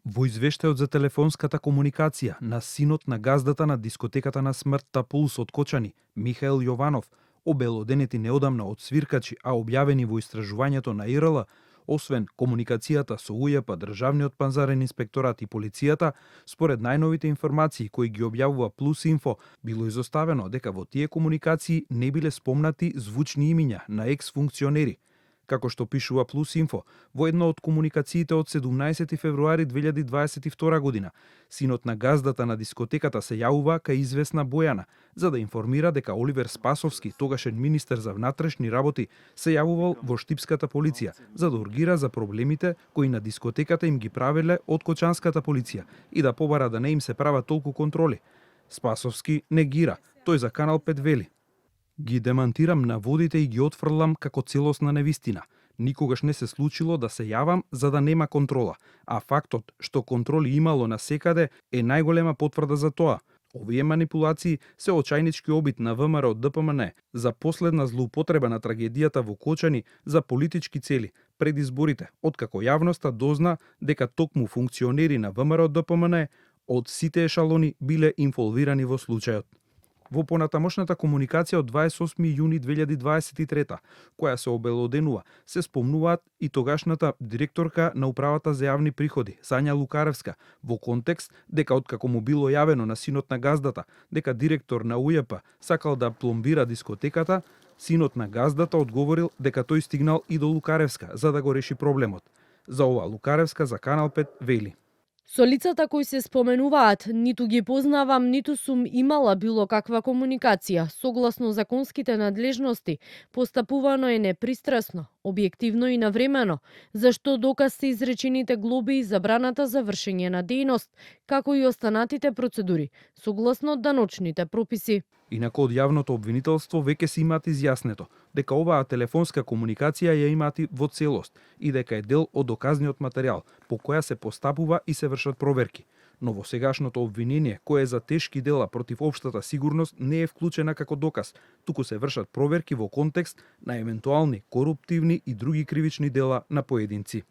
Во извештајот за телефонската комуникација на синот на газдата на дискотеката на смртта Пулс од Кочани, Михаел Јованов, обелоденети неодамна од свиркачи, а објавени во истражувањето на ИРЛ, освен комуникацијата со УЈП, Државниот пазарен инспекторат и полицијата, според најновите информации кои ги објавува Плюс Инфо, било изоставено дека во тие комуникации не биле спомнати звучни имиња на екс-функционери. Како што пишува Плюс Инфо, во една од комуникациите од 17 февруари 2022 година, синот на газдата на дискотеката се јавува кај известна Бојана, за да информира дека Оливер Спасовски, тогашен министер за внатрешни работи, се јавувал во штипската полиција, за да ургира за проблемите кои на дискотеката им ги правеле од кочанската полиција и да побара да не им се прават толку контроли. Спасовски негира, тој за Канал 5 вели: "Ги демантирам наводите и ги отфрлам како целосна невистина. Никогаш не се случило да се јавам за да нема контрола, а фактот што контроли имало на секаде е најголема потврда за тоа. Овие манипулации се очајнички обид на ВМРО ДПМН за последна злоупотреба на трагедијата во Кочани за политички цели пред изборите, откако јавноста дозна дека токму функционери на ВМРО ДПМН од сите ешалони биле инфолвирани во случајот." Во понатамошната комуникација од 28 јуни 2023, која се обелоденува, се спомнуваат и тогашната директорка на Управата за јавни приходи, Сања Лукаревска, во контекст дека откако му било јавено на синот на газдата дека директор на УЈП сакал да пломбира дискотеката, синот на газдата одговорил дека тој стигнал и до Лукаревска за да го реши проблемот. За ова Лукаревска за Канал 5 вели: "Со лицата кои се споменуваат, ниту ги познавам, ниту сум имала било каква комуникација. Согласно законските надлежности, постапувано е непристрасно, објективно и навремено, зашто доказ се изречените глоби и забраната за вршење на дејност, како и останатите процедури, согласно даночните прописи." Инаку од јавното обвинителство веќе се имаат изјаснето дека оваа телефонска комуникација ја имаат во целост и дека е дел од доказниот материјал по која се постапува и се вршат проверки. Но во сегашното обвинение, кое е за тешки дела против општата сигурност, не е вклучена како доказ, туку се вршат проверки во контекст на евентуални коруптивни и други кривични дела на поединци.